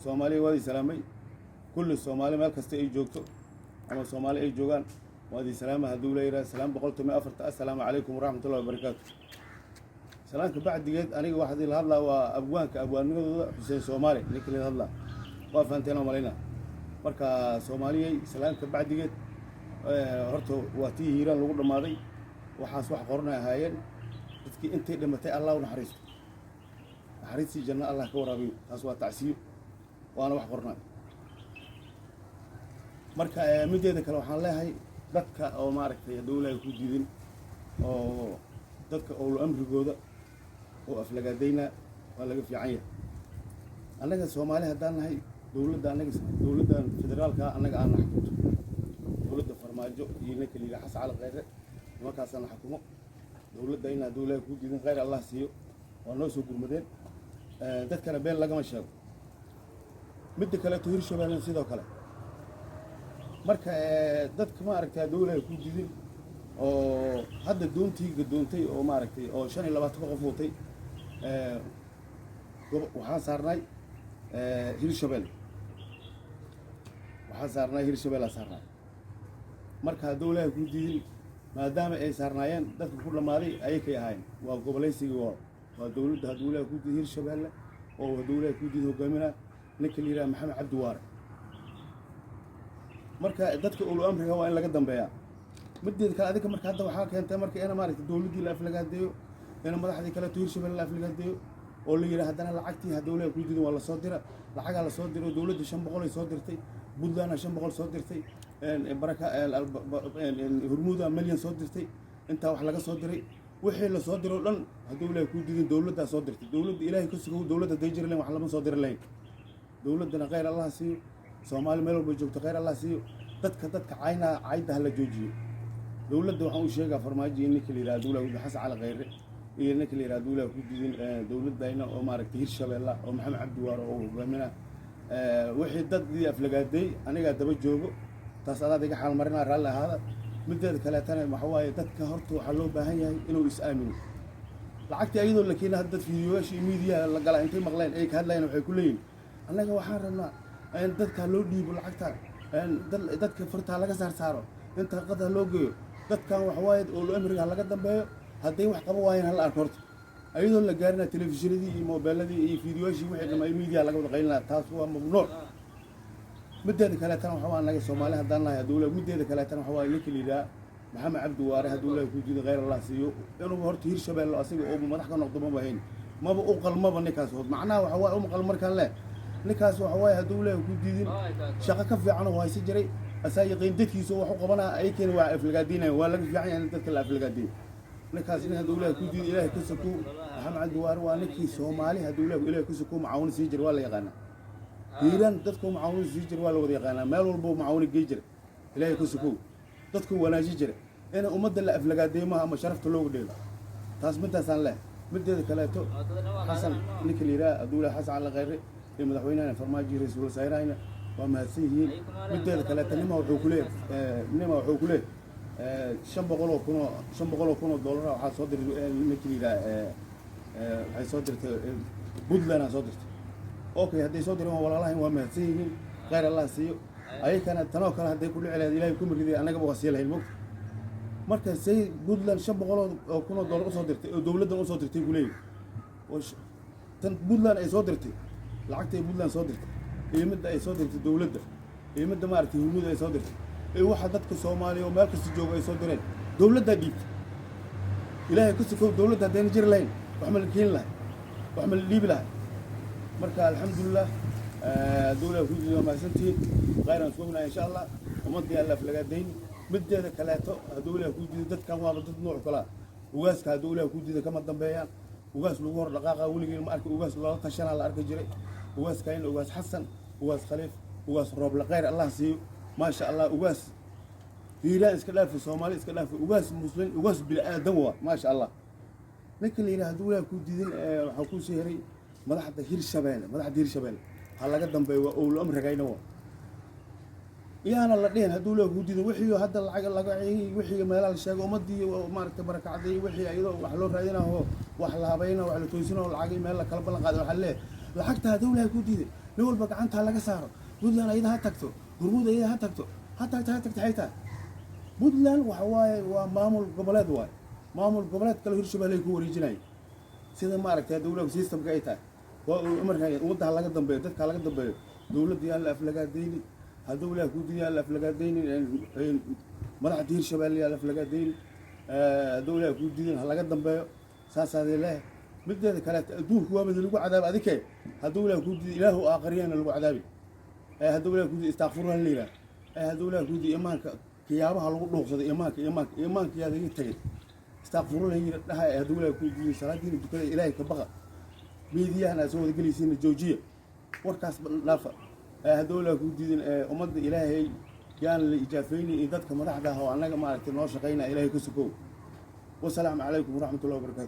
Soomaaliya waad i salaamay. Kulli Soomaali meel kasta ay joogto ama Soomaali ay joogaan waad i salaama. Hadduu la yidhaha salaam 114, assalaamu calaykum waraxmatullahi wabarakaatu. Salaamka bacdigeed, aniga waxaad ila hadlaa waa abwaanka abwaannimadooda, Xuseen Soomaali ninka la hadlaa, waa fahanteen oo malayna. Marka Soomaaliyey, salaamka bacdigeed, horta waa tii Hiiraan lagu dhammaaday. Waxaas wax qoranay ahaayeen. Dadkii intay dhimatay Allah u naxariisto, naxariistii janno Allah ka waraabiyo. Taas waa tacsiyo, waana wax qornay. Marka mideeda kale, waxaan leeyahay dadka oo maaragtay hadduu Ilaahay ku diidin oo dadka owlo amrigooda oo aflagaadayna, waa laga fiican yahay. Annaga Soomaali haddaan nahay, dowladda annaga, dowladdan federaalka annaga aan na xukunto, dowladda Farmaajo iyo ninka la yidhaha Xasan Cali Khayre, nimankaasana xukumo dowladda. In hadduu Ilaahay ku diidin, khayr Allah siiyo, waa noo soo gurmadeen. Dadkana been lagama sheego. Midda kaleeto, Hirshabeellena sidoo kale. Marka dadka maaragtay hadduu Ilaahay ku diidin oo hadda doontii gadoontay oo maaragtay oo 25 qof watay, waxaan saarnay Hirshabelle, waxaan saarnay Hirshabellea saarnay. Marka hadduu Ilaahay ku diidin, maadaama ay saarnaayeen, dadka ku dhammaaday ayakay ahaayeen. Waa gobolaysigii, waa dowladda hadduu Ilaahay ku diidin Hirshabelle oo hadduu Ilaahay ku diidin hogaaminaa ninka la yidhaha Maxamed Cabdi Waare. Marka dadka ulu amriga waa in laga dambeeyaa. Mideeda kale, adinka marka hadda waxaa keentay marka ina maaragtay dowladdii la aflagaadeeyo, ina madaxdii kaleeto Hirshabelle la aflagaadeeyo oo la yidhaha haddana lacagtii hadduu Ilaahay ku diidin waa lasoo dira, lacagaa lasoo diro. Dowladda 500 ay soo dirtay, Puntlandna 500 soo dirtay, baraka Hormuuda milyan soo dirtay. Intaa wax laga soo diray, wixii lasoo diro o dhan, hadduu Ilaahay kuu diidin, dowladdaa soo dirtay. Dowladda Ilaahay ka sugow, dowladda hadday jiri lahayn wax lama soo diri lahayn. Dowladdana khayr Allah siiyo. Soomaali meel walba joogto khayr Allah siiyo. Dadka caynaa, cayda hala joojiyo. Dowladda waxaan u sheegaa, Farmaajo iyo ninka la yidhaha dowla Xasan Cali Khayre iyo ninka la yidhaha dowlaha ku diidin dowladdayna oo maaragtay Hirshabeella oo Maxamed Cabdi Waaro oo hogaamina, wixii dadii aflagaaday anigaa daba joogo. Taas adaad iga xaalmarinaa, raalli ahaada. Mideeda kaleetana waxa waaye, dadka horta waxaa loo baahan yahay inuu is-aamino. Lacagtii ayadoo la keena, hadda dad fiidiyoyaasha iyo miidiyaha la galaa intay maqleen ay ka hadlayaan, waxay ku leeyihin: annaga waxaan rabnaa in dadka loo dhiibo lacagta, dadka fartaa laga saar saaro, inta qada loo geeyo dadkan. Waxa waaye, oo amriga ha laga dambeeyo. Hadday wax qaban waayeen hala arko. Horta ayadoo la gaarina telefishinadii iyo moobeeladii iyo fiidiyoyaashii wixii dhamay miidiyaha laga wada qaylinaya, taas waa mamnuuc. Mideeda kaleetana waxa waa, anaga Soomaali haddaan nahay, hadduu mideeda kaleetana waxa waaye, ninka la yidhaha Maxamed Cabdi Waare, hadduu Ilaahay ku diido khayr Allah siiyo, inuu horta Hirshabeelle asiga oo madax ka noqdo maba hayn, maba u qalmaba ninkaas. Macnaha waxa waaye, uma qalmo markaan leh, ninkaas waxa waaye, hadduu Ilaahay ku diidin, shaqo ka fiican oo haysan jiray, asaa yaqiin dadkiisa wax u qabanaa. Ayakena waa aflagaadiinaya. Waa laga fiican yahay in dadka la aflagaadiyo. Ninkaas nin hadduu Ilaahay ku diido, Ilaahay ka sokow, Maxamed Cabdi Waare waa ninkii Soomaali hadduu Ilaahay ka sokow macaawino sii jiray. Waa la yaqaanaa Hiiraan dadku macaawino sii jiray, waa la wada yaqaanaa. Meel walbo macaawino gey jiray, Ilaahay ka sokow dadku wanaaji jiray. In ummadda la aflagaadeeyo maaha ama sharafta loogu dheelo. Taas midaasaan leh. Mideeda kaleeto, Xasan ninka la yidhaha hadduu Ilahay Xasan Cali Khayre iyo madaxweynahana Farmaajo iyo ra-iisul wasaarahayna waa mahadsan yihiin. Mideeda kaleeto, nima wuxuu ku leeyahay 500,000 oo dollar waxaa soo diray ninka la yidhaha, waxay soo dirtay Puntland aa soo dirtay. Okay, hadday soo direen, waa walaalahayn, waa mahadsan yihiin, khayr Allah siiyo. Ayakana tanoo kale hadday ku dhici lahayd, Ilahay ku miriday, annagaba waa sii lahayn mogta. Marka say Puntland 500,000 dollar usoo dirtay oo dowladdan usoo dirtay kuleeyihi, oo tan Puntland ay soo dirtay, lacagta ay Puntland soo dirtay iyo midda ay soo dirtay dowladda iyo midda maaragtay Hormuud ay soo dirtay iyo waxa dadka Soomaaliya oo meel kasta jooga ay soo direen, dowladdaa dhiibtay. Ilaahay ka sokow, dowladda haddayna jiri lahayn, wax ma la keeni lahay? Wax ma la dhiibi lahay? Marka alxamdulilah, dowlada ku waa mahadsantihiin, khayraan isku ognahay insha Allah. Ummaddii alla aflagaadayn. Mideeda kaleeto, hadduu Ilaah kuu diido, dadkan waaba dad nooc kalaa. Ugaaska hadduu Ilaah kuu diido kama dambeeyaan. Ugaas lagu hor dhaqaaqa weligeen ma arki. Ugaas loola tashanaa la arki jiray. Ugaaska in Ugaas Xasan, Ugaas Khaliif, Ugaas Rooble, khayr Allah siiyo, maasha Allah. Ugaas Hiiraan iska dhaafi, Soomaali iska dhaafi, ugaas Muslim, ugaas bini aadan waa, maasha Allah. Ninka la yidhaha hadduu Ilaah kuu diidin, waxaa kuu soo helay madaxda Hirshabeelle. Madaxda Hirshabeelle ha laga dambeeyo, waa owlo amrigayna waa. Iyaana la dhihin hadduu Ilaah kuu diidin wixii hadda lacag laga wixii meelaha la sheego, ummadii maaragtay barakacday, wixii iyadoo wax loo raadinaho, wax la habaynaho, wax la toosinaho, lacagii meel la kala ballan qaaday, waxaa leeyahay lacagta hadduu Ilaah kuu diiday. Nin walba gacanta laga saaro. Puntland ayada ha tagto, Hormuud ayada ha tagto, ha tagto, ha tagto. Xaytaa Puntland waxa waaye waa maamul goboleed waaye. Maamul goboleed kale Hirshabelle ay ku wareejinayeen, sida maaragtay dowladda systemka ay tahay. Waa marka ummadda ha laga dambeeyo, dadka ha laga dambeeyo. Dowladda yaan la aflagaadaynin, hadduu Ilaah kuu diiday yaan la aflagaadaynin, madaxda Hirshabelle yaan la aflagaadaynin. Hadduu Ilaah kuu diidan ha laga dambeeyo, saasaa leeyahay. Mideeda kaleeto, adduunku waaba lagu cadaaba adike. Hadduu Ilaah kuu diiday, Ilaahu aakhiriyana lagu cadaabi. Hadduu Ilaah kuu diiday, istaaqfurna la yidhaah. Hadduu Ilaah kuu diiday, imaanka kiyaabaha lagu dhuuqsaday, imaanka yaa laga tegay, istaaqfurna la dhahay. Hadduu Ilaah kuu diiday, salaadiina dukada, Ilaahay ka baqa. Miidiyahan aad soo wada gelaysiina joojiya, warkaas dhaafa. Hadduu Ilaah kuu diidin, ummadda Ilaahay yaan la ijaafaynin iyo dadka madaxda ah oo annaga maaragtay noo shaqaynaya, Ilaahay ka sokow. Wasalaamu calaykum waraxmatullahi wabarakatu.